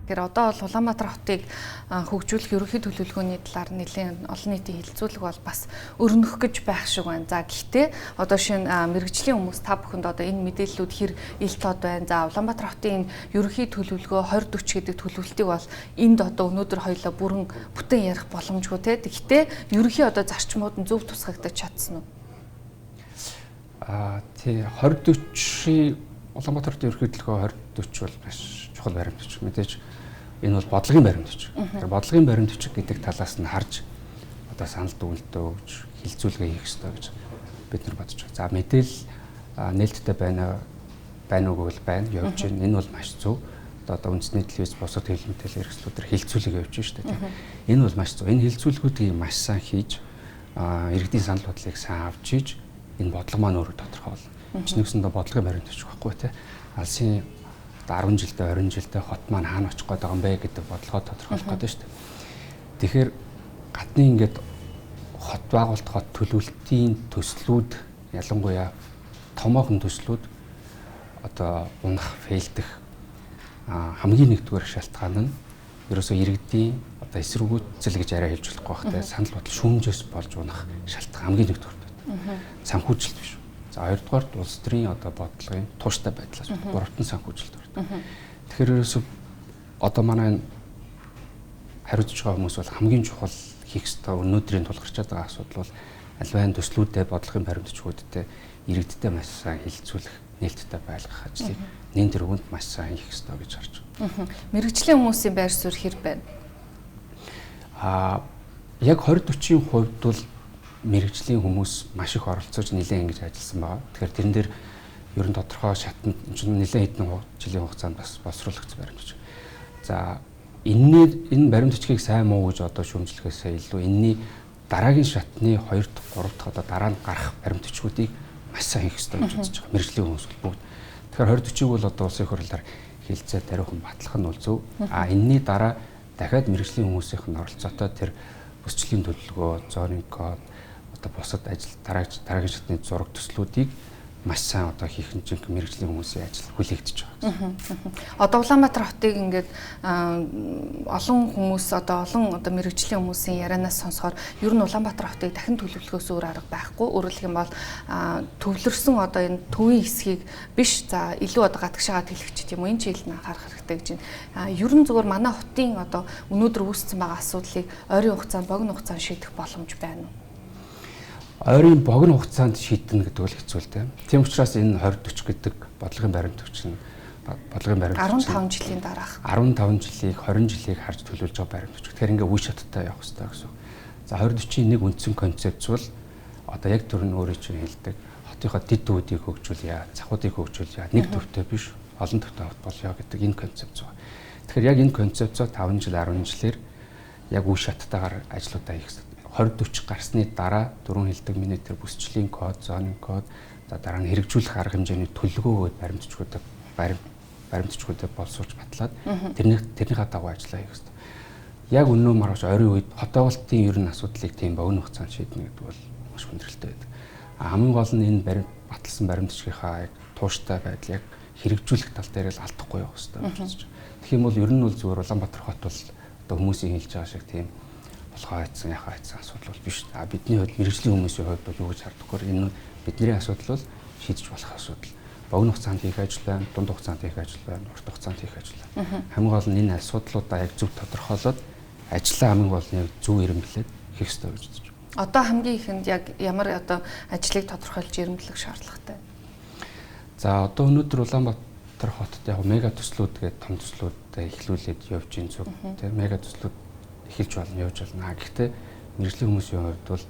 Тэгэхээр одоо бол Улаанбаатар хотыг хөгжүүлэх ерөнхий төлөвлөгөөний талаар нэлээд олон нийтийн хэлэлцүүлэг бол бас өрнөх гэж байх шиг байна. За, гэхдээ одоо шинэ мэргэжлийн хүмүүс та бүхэнд одоо энэ мэдээллүүд хэр ил тод байна. За, Улаанбаатар хотын энэ ерөнхий төлөвлөгөө 2040 гэдэг төлөвлөлтийг бол энд одоо өнөөдөр хоёлоо бүрэн бүтэн ярих боломжгүй те. Гэхдээ ерөнхий одоо зарчмууд нь зөв тусгагдаж чадсан уу? Тий, 2040-ийн Улаанбаатар хотын ерөнхий төлөвлөгөө 2040 бол маш чухал баримт бичиг. Мэдээж энэ бол бодлогын баримт бичиг. Тэгэхээр бодлогын баримт бичиг гэдэг талаас нь харж одоо санал дүгнэлтөө өгч хилцүүлгээ хийх ёстой гэж бид нар бодож байна. За, мэдээлэл нээлттэй байна байна уу гэвэл байна, явж байна. Энэ бол маш зөв. Одоо үндэсний телевиз, бусад хэлбэр мэдээлэл хэрэгслүүдээр хилцүүлэг явж байна шүү дээ. Энэ бол маш зөв. Энэ хилцүүлгүүдийг маш сайн хийж, иргэдийн санал бодлыг сайн авч иж энэ бодлого маань өөрөө тодорхой болно. Чинийгсэндээ бодлогын баримт бичиг байхгүй те. Алсын 10 жилдээ 20 жилдээ хот маань хаана очих гээд байгаа юм бэ гэдэг бодлогоо тодорхойлох гэдэг шүү дээ. Тэгэхээр гадны ингээд хот байгуулалт, хот төлөвлөлтийн төслүүд, ялангуяа томоохон төслүүд одоо унах, фейлдэх хамгийн нэгдүгээр шалтгаан нь ерөөсөө иргэдийн одоо эсэргүүцэл гэж арай хэлж болохгүй байх те, санал бодол шүүмжээс болж унах шалтгаан хамгийн нэгдүгээр байдаг. Санхүүжилт биш. За, хоёрдугаарт улс төрийн одоо бодлогын тууштай байдлаас, гуравт нь санхүүжилт ордог. Тэгэхээр ерөөсөө одоо манай хариуцж байгаа хүмүүс бол хамгийн чухал хийх ёстой өнөөдрийн тулгарчаад байгаа асуудал бол альвайн төслүүдэд, бодлогын баримт бичгүүдтэй иргэдтэй маш сайн хэлэлцүүлэх, нээлттэй байлгах ажлыг нэн тэргуунд маш сайн хийх ёстой гэж харж байна. Мэргэжлийн хүмүүсийн байр суурь хэр байна? Яг 20-40-ийн хувьд бол мэргэжлийн хүмүүс маш их оролцож нэлээд ингэж ажилласан байгаа. Тэгэхээр тэрэн дээр ер нь тодорхой шатанд нэлээд хэдэн жилийн хугацаанд бас боловсруулагдсан баримт бичиг. За, энэ баримт бичгийг сайн муу гэж одоо шүүмжлэхээсээ илүү энэний дараагийн шатны 2 дахь 3 дахь одоо дараа нь гарах баримт бичгүүдийг маш сайн хийх ёстой гэж үзэж байгаа. Мэргэжлийн хүмүүс бол бүгд. Тэгэхээр 20-40-ыг бол одоо улсын хурлаар хэлцээ тариухан батлах нь бол зөв. А энэний дараа дахиад мэргэжлийн хүмүүсийнх нь оролцоотой тэр бүсчлийн төлөвлөгөө, зоонын код, одоо бусад ажил дараагийн шатны зураг төслүүдийг маш сайн одоо хийх нь жинхэнэ мэргэжлийн хүмүүсийн ажил хүлээгдэж байгаа гэсэн. Одоо Улаанбаатар хотыг ингээд олон хүмүүс одоо олон одоо мэргэжлийн хүмүүсийн ярианаас сонсохоор ер нь Улаанбаатар хотыг дахин төлөвлөхөөс өөр арга байхгүй. Өөрөөр хэлэх юм бол төвлөрсөн одоо энэ төвийн хэсгийг биш, за илүү одоо гадагшаагаа тэлэх ч юм уу, энэ чиглэлд анхаарах хэрэгтэй гэж байна. Ер нь зүгээр манай хотын одоо өнөөдөр үүссэн байгаа асуудлыг ойрын хугацаанд, богино хугацаанд шийдэх боломж байна уу? Ойрын богино хугацаанд шийднэ гэдэг бол хэцүү л дээ. Тийм учраас энэ 2040 гэдэг бодлогын баримт бичиг нь бодлогын баримт 15 жилийн дараах 15 жилийг 20 жилийг харж төлөвлөж байгаа баримт бичиг. Тэгэхээр ингээ үе шаттай явах хэрэгтэй гэсэн. За, 2040-ийн нэг үндсэн концепц бол одоо яг түрүүн өөрөө чинь хэлдэг хотынхоо дэд төвүүдийг хөгжүүлье, цахуудыг хөгжүүлье, нэг төвтэй биш, олон төвтэй хот болёо гэдэг энэ концепц байна. Тэгэхээр яг энэ концепцоо 5 жил 10 жилээр яг үе шаттайгаар ажлуудаа хийх хэрэгтэй. 2040 гарсны дараа дөрвөн хэлдэг миний тэр бүсчлийн код, зооны код, за дараа нь хэрэгжүүлэх арга хэмжээний төлөвлөгөөгөө баримт бичгүүдэд боловсруулж батлаад тэрнийхээ дагуу ажиллаа хийх хэрэгтэй. Яг өнөө маргааш ойрын үед хот байгуулалтын ер нь асуудлыг тийм богино хугацаанд шийднэ гэдэг бол маш хүндрэлтэй байдаг. Хамгийн гол нь энэ баталсан баримт бичгийнхаа яг тууштай байдал яг хэрэгжүүлэх тал дээр л алдахгүй явах хэрэгтэй гэж үзэж байна. Тэгэх юм бол ер нь бол зүгээр Улаанбаатар хот бол одоо хүмүүсийн хэлж байгаа шиг тийм болохоо айцсан, яхаа айцсан асуудал бол биш. А бидний хувьд, мэргэжлийн хүмүүсийн хувьд бол юу гэж хардаггүй. Энэ бидний асуудал бол шийдэж болох асуудал. Богино хугацаанд хийх ажил байна, дунд хугацаанд хийх ажил байна, урт хугацаанд хийх ажил байна. Хамгийн гол нь энэ асуудлуудаа яг зөв тодорхойлоод ажлаа хамгийн гол нь яг зөв эрэмблээд хийх ёстой гэж үзэж байна. Одоо хамгийн ихэнд яг ямар одоо ажлыг тодорхойлж эрэмблэх шаардлагатай? За, одоо өнөөдөр Улаанбаатар хотод яг мега төслүүд гэдэг том төслүүд эхлүүлээд явж ин зүг тийм мега төслүүд эхэлж болно, явж болно. Гэхдээ мэргэжлийн хүмүүсийн хувьд бол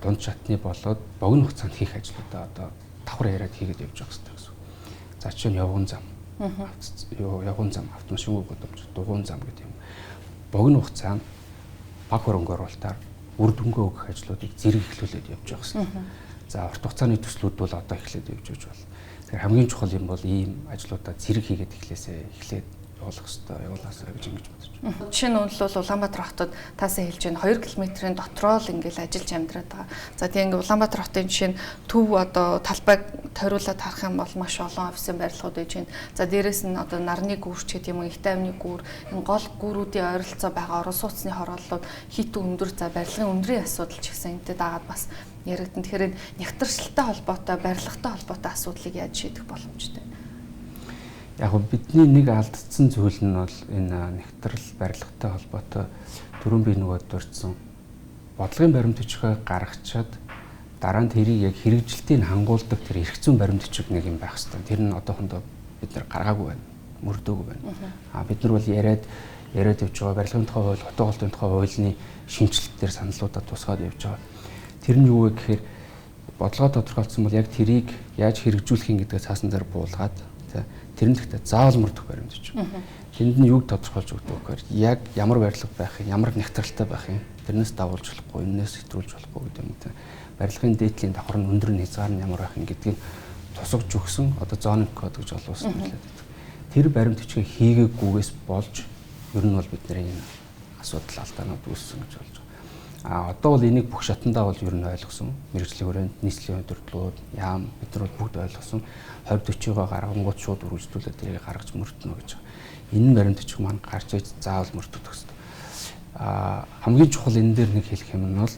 дунд шатны болоод богино хугацаанд хийх ажлуудаа одоо давхар яриад хийгээд явж байгаа хэрэгтэй гэсэн. За, жишээ нь явган зам, явган зам, автомашингүй гудамж, дугуйн зам гэдэг юм. Богино хугацаанд баг хөрөнгө оруулалтаар үр дүнгээ өгөх ажлуудыг зэрэг эхлүүлээд явж байгаа хэрэгтэй. За, урт хугацааны төслүүд бол одоо эхлээд явж болно. Тэгэхээр хамгийн чухал юм бол ийм ажлуудаа зэрэг хийгээд эхлээд явуулах хэрэгтэй, явуулаасаа гэж ингэж бодож байна. Жишээ нь бол Улаанбаатар хотод таасаа хэлж байна 2 км-ийн дотроо л ингээл ажиллаж амьдраад байгаа. За тийм ингээ Улаанбаатар хотын жишээ нь төв одоо талбайг тойруулаад харах юм бол маш олон офисын барилгууд байж байна. За дээрэс нь одоо нарны гүүр ч гэдэг юм уу, их тайвны гүүр, энэ гол гүүрүүдийн ойролцоо байгаа орон сууцны хорооллууд хит өндөр, за барилгын өндрийн асуудал ч гэсэн энэтэй дагаад бас яригдана. Тэгэхээр нягтаршилтай холбоотой, барилгатай холбоотой асуудлыг яаж шийдэх боломжтой? Яг нь бидний нэг алдсан зүйл нь бол энэ нягтрал барилгатай холбоотой түрүүн би нөгөө дурдсан бодлогын баримт бичгээ гаргачаад дараа нь тэрийг яг хэрэгжилтийг хангуулдаг тэр эрх зүйн баримт бичиг нэг юм байх хэрэгтэй. Тэр нь одоохондоо бид нар гаргаагүй байна, мөрдөөгүй байна. А бид нар бол яриад явж байгаа барилгын тухай хууль, хотын голтын тухай хуулийн шинэчлэлт дээр саналуудаа тусгаад явж байгаа. Тэр нь юу вэ гэхээр бодлогоо тодорхойлсон бол яг тэрийг яаж хэрэгжүүлэх юм гэдгээ цаасан дээр буулгаад тэр нь гэхдээ заавал мөрдөх баримт бичиг. Тэнд нь юуг тодорхойлж өгдөг вэ гэхээр яг ямар барилга байх юм, ямар нягтралтай байх юм, тэрнээс дагуулж болохгүй, энээс хэтрүүлж болохгүй гэдэг юм те. Барилгын дээдлийн давхар нь өндөр нь хязгаар нь ямар байх юм гэдгийг тусгаж өгсөн одоо зонинг код гэж олон улсад нэрлэдэг байдаг. Тэр баримт бичгийг хийгээгүйгээс болж ер нь бол бидний энэ асуудал алдаанууд үүссэн гэж болж байгаа. А одоо бол энийг бүх шатандаа бол ер нь ойлгосон. Мэргэжлийн хүрээнд нийслэлийн удирдлагууд, яам бид нар бол бүгд ойлгосон. 20 40-ыг гаргангууд шууд үргэлжлүүлээд тэрийг гаргаж мөрдөнө гэж байгаа. Энэ баримт бичиг маань гарч иж заавал мөрдөх ёстой. А хамгийн чухал энэ дээр нэг хэлэх юм нь бол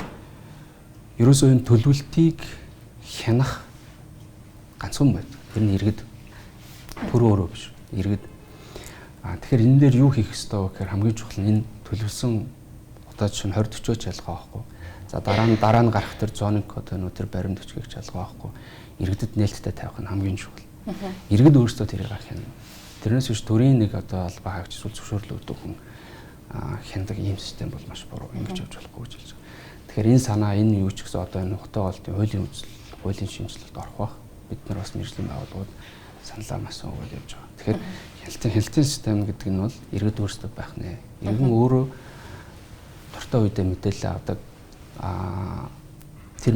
ерөөсөө энэ төлөвлөлтийг хянах ганцхан байдаг. Тэр нь иргэд, төр өөрөө биш. Иргэд. А тэгэхээр энэ дээр юу хийх ёстой вэ гэхээр хамгийн чухал нь энэ төлөвлөсөн одоо жишээ нь 20 40-өө чалгаа авахгүй. За дараа нь гарах тэр зонинг код өнөө тэр баримт бичгийг чалгаа авахгүй. Иргэдэд нээлттэй тавих нь хамгийн чухал. Иргэд өөрсдөө тэрийг хянана. Тэрнээс биш төрийн нэг одоо албаа хаагч эсвэл зөвшөөрөл өгдөг хүн хяндаг ийм систем бол маш буруу, ингэж явж болохгүй гэж хэлж байгаа. Тэгэхээр энэ санаа энэ юу ч гэсэн одоо энэ хотын голтын хуулийн үзэл, хуулийн шинжилэлд орох бах. Бид нар бас мэргэжлийн байгууллагууд саналаа маш өгөөл явж байгаа. Тэгэхээр хяналтын систем гэдэг нь бол иргэд өөрсдөө байх нэ. Иргэн өөрөө дуртай үедээ мэдээлэл авдаг. Тэр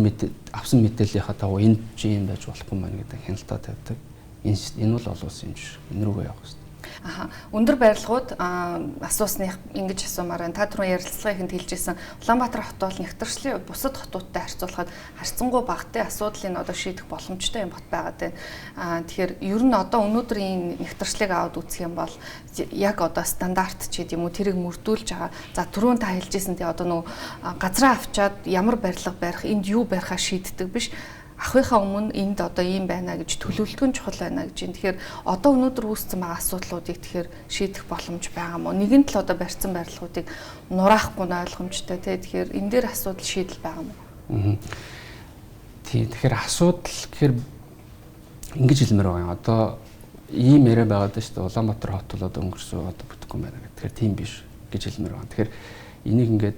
авсан мэдээллийнхаа дагуу энд чи юм байж болохгүй маань гэдэг хяналтаа тавьдаг. Энэ бол олон улсын юм биш. Энэ рүүгээ явах хэрэгтэй. Аха. Өндөр барилгууд асуусных ингэж асуумаар байна. Та түрүүн ярилцлагын ихэнд хэлжсэн Улаанбаатар хот бол нягтаршлын бусад хотуудтай харьцуулахад харьцангуй багатай асуудлыг одоо шийдэх боломжтой юм бот байгаад байна. Тэгэхээр ер нь одоо өнөөдрийн нягтаршлыг аваад үзэх юм бол яг одоо стандарт ч гэдэм үү тэрийг мөрдүүлж байгаа. За түрүүн та хэлжсэн тий одоо нөгөө газраа авчаад ямар барилга барих, энд юу барихаа шийддэг биш. Ахыхаа өмнө энд одоо ийм байна гэж төлөвлөлт нь чухал байна гэж. Тэгэхээр одоо өнөөдөр үүссэн байгаа асуудлуудыг тэгэхээр шийдэх боломж байгаа мó? Нэгэн тал одоо барьсан барилгуудыг нураахгүй нь ойлгомжтой тий. Тэгэхээр энэ дээр асуудал шийдэл байгаа мó? Тий, тэгэхээр асуудал гэхээр ингэж хэлмээр байгаа юм. Одоо ийм яриа байгаад байна шүү дээ. Улаанбаатар хот бол одоо өнгөрсөн одоо бүтэхгүй байна гэх. Тэгэхээр тийм биш гэж хэлмээр байгаа. Тэгэхээр энийг ингээд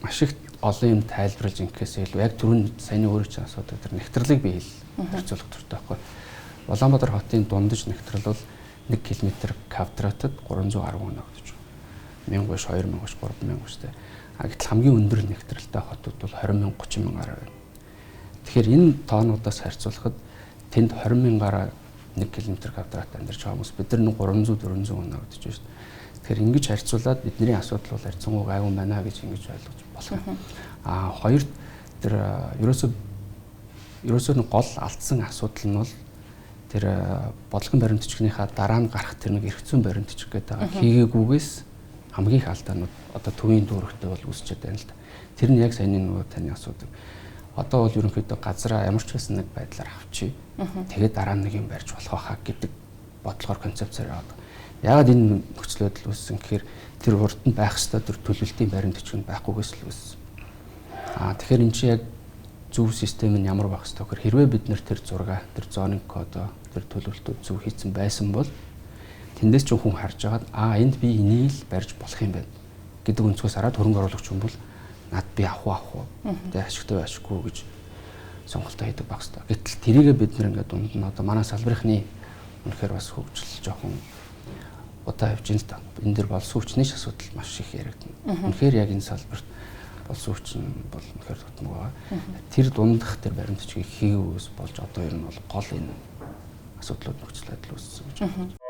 маш их олон юм тайлбарлаж ингэхээс илүү яг түрүүн саяны өөрөө чинь асуудаг тэр нягтралыг би харьцуулах дуртай байхгүй. Улаанбаатар хотын дундаж нягтрал бол 1 км квадратад 310 оноо гэж байна. 1000 биш, 2000 биш, 3000 биш тэ. А гэтэл хамгийн өндөр нягтралтай хотууд бол 20 000, 30 000 гаруй байна. Тэгэхээр энэ тоонуудаас харьцуулахад тэнд 20 000 гаруй 1 км квадрат амьдарч байгаа хүмүүс бид нар 300 400 оноо гэж байна шүү дээ. Тэгэхээр ингэж харьцуулаад бидний асуудал бол харьцангуй гайгүй байна гэж ингэж ойлгож болох. А хоёр тэр ерөөсөө нэг гол алдсан асуудал нь бол тэр бодлогын баримт бичгийнхаа дараа нь гарах тэр нэг эрх зүйн баримт бичиг гэдэг байгаа хийгээгүйгээс хамгийн их алдаанууд одоо төвийн дүүрэгтээ бол үүсчихэд байна л да. Тэр нь яг саяны нөгөө таны асуудал. Одоо бол ерөнхийдөө газраа ямар ч байсан нэг байдлаар авчий. Тэгээд дараа нь нэг юм барьж болох байхаа гэдэг бодлогоор концепцээр яваад. Яагаад энэ нөхцөл байдал үүссэн гэхээр тэр урд нь байх ёстой тэр төлөвлөлтийн баримт бичиг нь байхгүйгээс л үүссэн. Тэгэхээр энэ чинь яг зөв систем нь ямар байх ёстой гэхээр хэрвээ бид нэр тэр зураг, тэр зонинг кодоо, тэр төлөвлөлтүүд зөв хийцэн байсан бол тэндээс ч хүн харж агаад энд би энийг л барьж болох юм байна гэдэг өнцгөөс хараад хөрөнгө оруулагч хүн бол над би авах уу тэ ашигтай ашиггүй гэж сонголтоо хийдэг байх ёстой. Гэтэл тэрийгэ бид нэр ингээд дунд нь одоо манай салбарынхны үнэхээр бас хөгжил жоохон удаа явж ин л та. Энэ дэр болсон хүчний асуудал маш их яригдана. Үнэхээр яг энэ салбарт болсон хүчин бол үнэхээр тутмаг байгаа. Тэр дундах тэр баримт бичгийг хийгээс болж одоо ер нь бол гол энэ асуудлууд нөхцөл байдал үүссэн гэж байна.